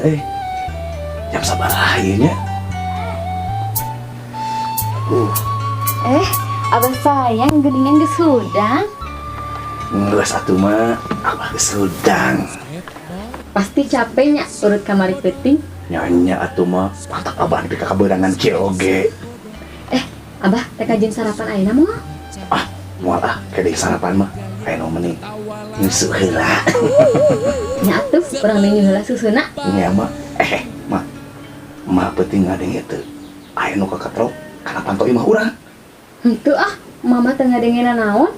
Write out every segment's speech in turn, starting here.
euy. Jam sabaraha ieu nya? Eh, abah sayang geuningan geus hudang. Geus atuh mah, abah geus hudang. Pasti capeknya urut kamari peuting. Nyonya atuh mah, pantak abah nepi ka kabeurangan kieu oge. Eh, abah rek kajeun sarapan ayeuna moal? Ah, moal ah, kade sarapan mah. Aya nu mending nyusu heula. Nya atuh, urang nyu heula susuna. Nya mah, eh, mah. Mah peuting ngadenge teu. Aya nu kakatrok kana panto imah urang. Henteu ah, mama teu ngadengena naon.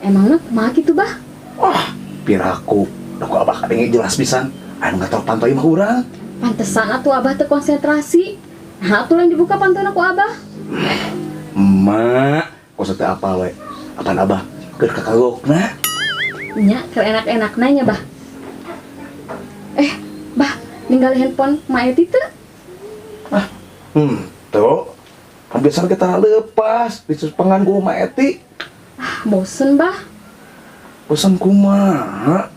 Emangna kumaha kitu bah? Wah, piraku. Da ku abah kadenge jelas pisan. Aya nu ngatrok panto imah urang. Pantesan atuh abah teu konsentrasi. Nah, atuh lain dibuka pantona ku abah. Emak, kok teu apal we. Apan abah keur kakagokna? Nya, keur enak-enakna nya bah. Eh, bah, ninggal handphone Ma Eti teu? Ah, tuh. Kan biasa kita lepas di pengan ku Ma Eti. Ah, bosen bah. Bosen kumaha?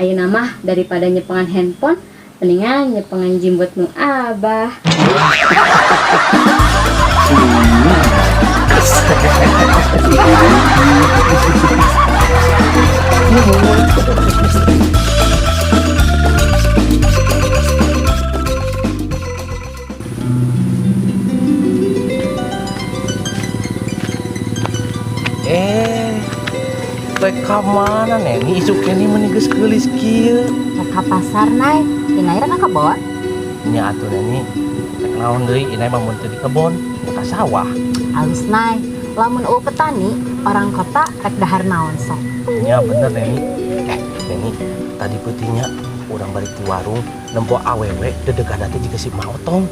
Ayeuna mah daripada nyepengan handphone, mendingan nyepengan jimbut nu abah. Eh, rek ka mana Neni isuk keneh meni geus geulis kieu? Rek ka pasar, Nay. Inai rek ka kebon. Nya atuh Neni. Rek naon deui inai mah mun teu di kebon, teu ka sawah. Alus Nay, lamun eueuh petani, orang kota rek dahar naon sok. Nya bener Neni. Eh, Neni, tadi peutingnya urang balik di warung nempo awewe dedegan teh jiga si Mak Otong.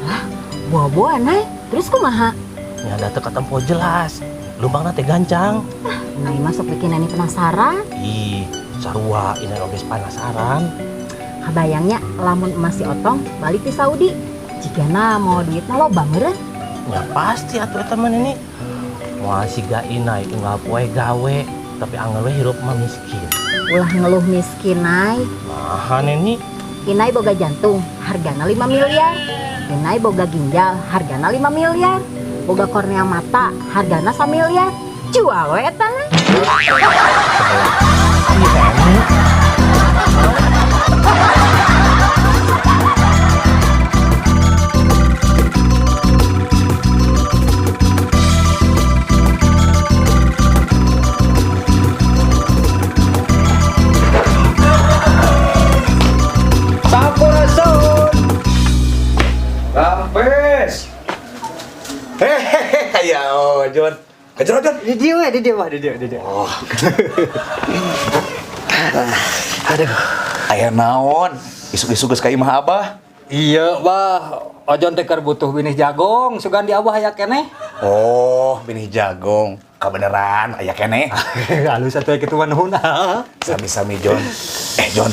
Hah? Buah-buah Nay, terus kumaha? Nya da teu katempo jelas. Lumbangna teh gancang. Ah, Nay masuk bikin Neni penasaran. Ih, sarua ini oge penasaran. Kabayangnya lamun emas si Otong balik di Saudi. Jigana mau duitna loba meureun. Ya pasti atuh eta mah Neni. Moal siga inai unggal poe gawe, tapi angger we hirup mah miskin. Ulah ngeluh miskin Nay. Naha Neni? Inai boga jantung, hargana 5 miliar. Inai boga ginjal, hargana 5 miliar. Boga kornea mata, hargana 1 miliar. Jual we eta Nay. Sampurasun. Rampes. Hehehe, ya oh, John. Kejar John. Di dia we, di dia Bah, di dia, di dia. Oh. Aduh, aya naon? Isuk-isuk geus ka imah abah. Iya, Bah. Ojon teh keur butuh binih jagong, sugan di abah aya keneh. Oh, binih jagong. Kabeneran aya keneh. Halus atuh kitu mah nuhun. Sami-sami John. Eh John,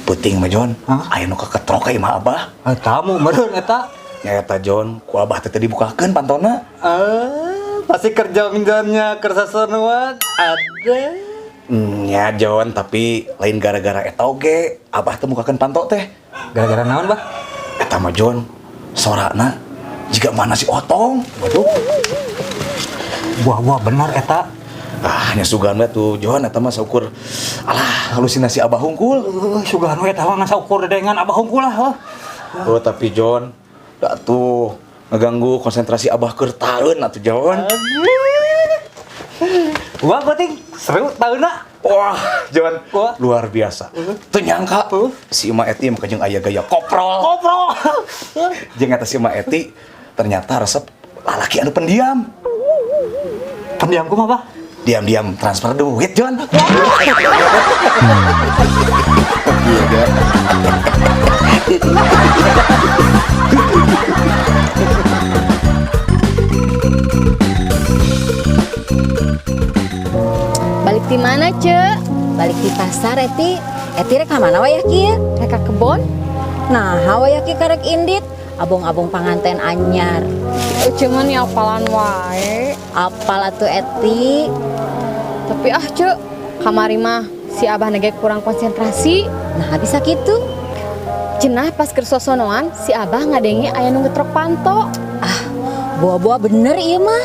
peuting mah John. Aya nu kaketrok ka imah abah. Ah, tamu meureun eta. Nya eta John, ku abah teh teu dibukakeun pantona. Ah, pasti kerja Johnnya keur sasenuan. Ada. Nya John, tapi lain gara-gara eta oge abah teh mukakeun panto teh. Gara-gara naon, Bah? Eta mah John, sorana jiga mana si Otong. Waduh. Wah, wah benar eta. Ah, nya sugan we tuh John eta mah saukur alah halusinasi abah hungkul. Sugan we eta mah ngan saukur dedengan abah hungkul lah, heuh. Oh, tapi John, da tuh ngeganggu konsentrasi abah keur taeun atuh John. Wah, penting seru taeunna. Wah, John, Wah. luar biasa. Teu nyangka si Ima Eti mah jeung aya gaya koprol. Koprol. Jeung eta si Ima Eti ternyata resep lalaki anu pendiam. Pendiam kumaha, Bah? Diam-diam transfer duit, John. Balik di mana, Cek? Balik di pasar, Eti. Eti rek ka mana wayah kieu? Rek ka kebon? Nah, wayah kieu karek indit. Abong-abong panganten anyar. Cuman ya apalan wae. Apal atuh Eti. Tapi ah, Cek, kamari mah si abah nege kurang konsentrasi. Nah, bisa gitu. Cenah pas keur sosonoan si Abah ngadenge aya nu ngetrok panto. Buah-buah bener ieu mah.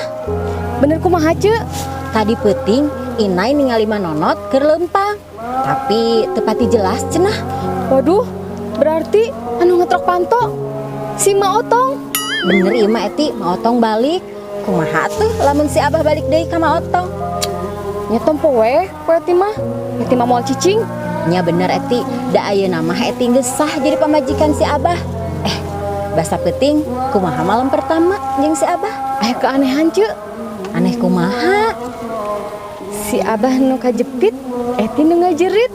Bener kumaha, Ceu? Tadi peuting Inai ningali manonot keur leumpang. Tapi teu pati jelas cenah. Waduh, berarti anu ngetrok panto si Ma Otong. Bener ieu mah Eti, Ma Otong balik. Kumaha tuh lamun si Abah balik deui ka Ma Otong? Nya tempo we, ku Eti mah. Eti mah moal cicing. Nya bener Eti, da ayeuna mah Eti geus sah jadi pamajikan si Abah. Eh, basa peuting kumaha malam pertama jeung si Abah? Aya keanehan, Ceu. Aneh kumaha? Si Abah nu kajepit, Eti nu ngajerit.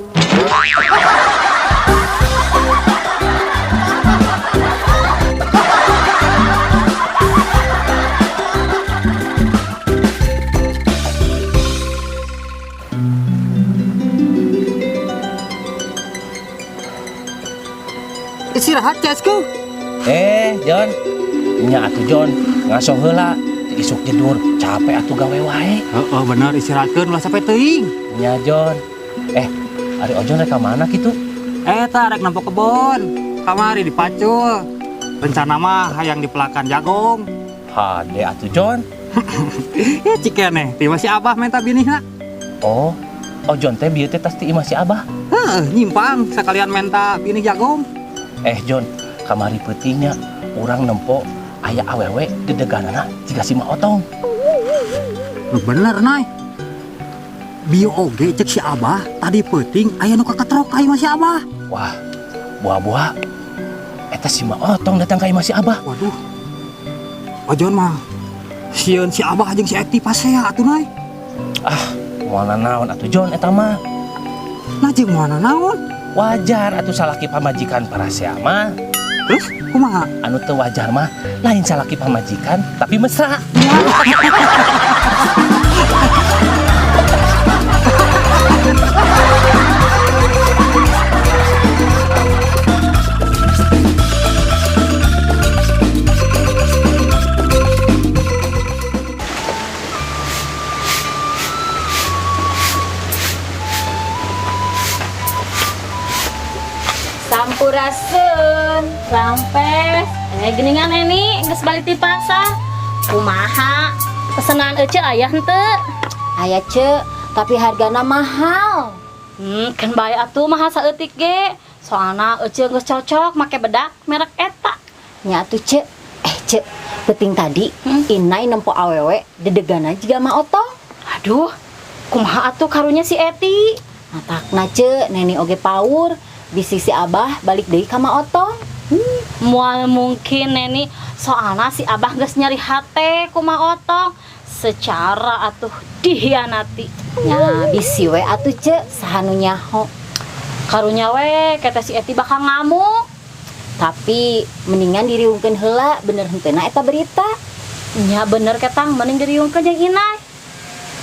Istirahat Cesku. Eh, John. Nya atuh John, ngaso heula. Isuk jedur, capek atuh gawe wae. Heeh, bener istirahatkeun ulah sampai teuing. Nya John. Eh, ari Ojon rek ka mana kitu? Eta rek nempo kebon. Kamari dipacul. Rencana mah hayang dipelakan jagong. Hade atuh John. Ya cikeneh, ti si Abah minta binihna. Oh, Ojon teh bieu teh tas ti imah si Abah. Heeh, nyimpang sekalian minta binih jagong. Eh John, kamari peutingnya urang nempo aya awewe dedeganana jiga si Ma Otong. Nu bener nay. Bio oge cek si Abah tadi peuting aya nu kaketrok ka imah si Abah. Wah, buah-buah. Eta si Ma Otong datang ka imah si Abah. Waduh. Ojon mah sieun si Abah jeung si Eti pasea atuh nay. Ah, moal naon atuh John eta mah. Nah jeung moal naon? Wajar atuh salaki pamajikan parasea mah. Terus kumaha? Anu teu wajar mah lain salaki pamajikan tapi mesra. Sampurasun, rampes. Eh, geningan Neni, geus balik ti pasar. Kumaha? Pesenan ece aya henteu? Aya ce, tapi hargana mahal. Kan bae atuh mahal saeutik ge. Soalna ece geus cocok make bedak merek eta. Nya atuh ce. Eh ce, peuting tadi Inai nempo awewe dedegana jiga Ma Otong. Aduh, kumaha atuh karunya si Eti? Matakna ce, Neni oge paur. Bisi si Abah balik deui ka Ma Otong. Moal mungkin Neni, soalna si Abah geus nyeri hate ku Ma Otong. Secara atuh dihianati. Nya bisi we atuh ce, saha nu nyaho. Karunya we, kata si Eti bakal ngamuk. Tapi mendingan diriungkeun heula bener henteuna eta berita. Nya bener ketang, mending diriungkeun jeung Inai.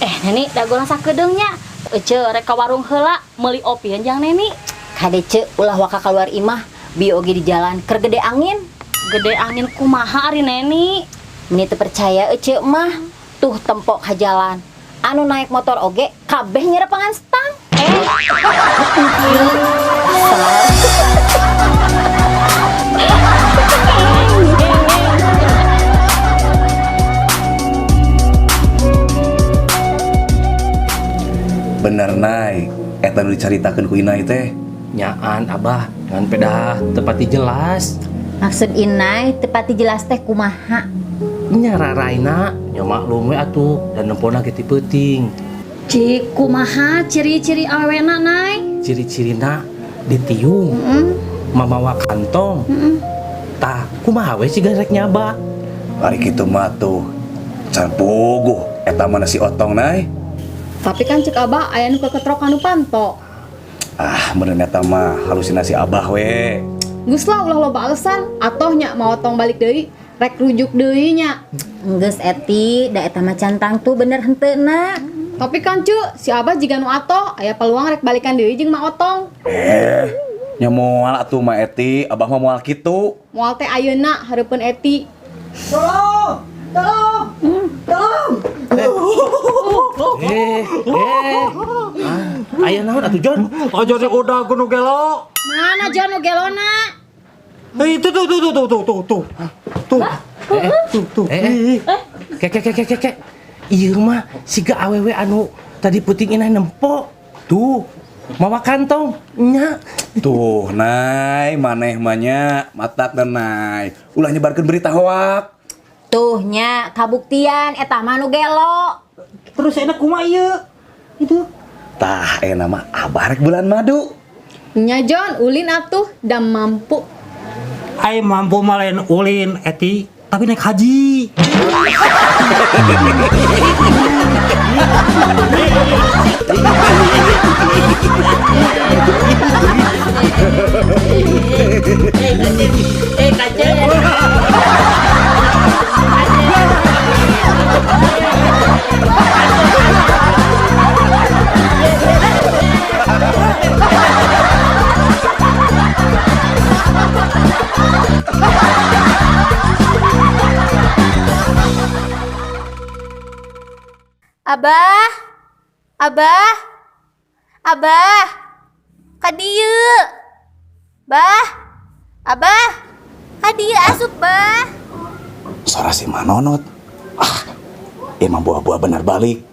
Eh Neni, dagoan sakedeung nya. Ece rek ka warung heula meuli opieun jang Neni. Kade ce, ulah waka keluar imah, bi oge di jalan keur gede angin. Gede angin kumaha ari Neni? Meni teu percaya ece mah, tuh tempok ka jalan. Anu naik motor oge kabeh nyerepangan stang. Bener Nay, eta nu dicaritakeun ku Inai teh. Nyaan Abah, ngan pedah tepati jelas. Maksud Inai tepati jelas teh kumaha? Nya raraina, nya maklum we atuh dan nempona ge ti peuting. Cik, kumaha ciri-ciri awewena Nay? Ciri-cirina ditiung, mamawa kantong. Tah, kumaha we siga rek nyaba? Ari kitu mah tuh can puguh eta mah si Otong Nay. Tapi kan cek Abah aya nu keketrok anu panto. Ah, meureun eta mah halusinasi Abah we. Geus lah ulah loba alasan, atoh nya Ma Otong balik deui, rek rujuk deui nya. Geus Eti, da eta mah cantang tuh bener henteuna. Tapi kan cu, si Abah jiga nu atoh, aya peluang rek balikan deui jeung Ma Otong. Eh, nya moal atuh Ma Eti, Abah mah moal kitu. Moal teh ayeuna hareupeun Eti. Tolong! Tolong! Tolong! Eh, eh. Ah, aya naon atuh John? Ojo di udah gunung gelo. Mana John nu gelona? Eh, itu tuh tuh tuh tuh tuh tuh tuh. Tuh. Tuh tuh. Eh, eh. Ke ke ke ke ke ke. Ieu mah siga awewe anu tadi peuting inai nempo. Tuh, mawa kantong nya. Tuh, Nay, maneh mah nya matak dan Nay. Ulah nyebarkeun berita hoak. Tuh nya kabuktian eta mah nu gelo. Terus enak kumaha ieu? Itu. Tah, enak mah abah rek bulan madu. Nya John, ulin atuh dan mampu. Ai mampu mah lain ulin Eti, tapi naik haji. Abah, Abah, Abah, kadieu. Bah, Abah, kadieu asup, Bah. Sora si Manonot. Ah, emang buah-buah benar balik.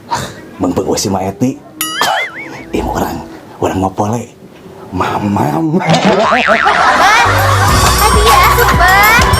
Ah, Mengpeng we si Maeti. Ah, Emang orang orang mau pole. Mamam. Abah, kadieu asup, Bah.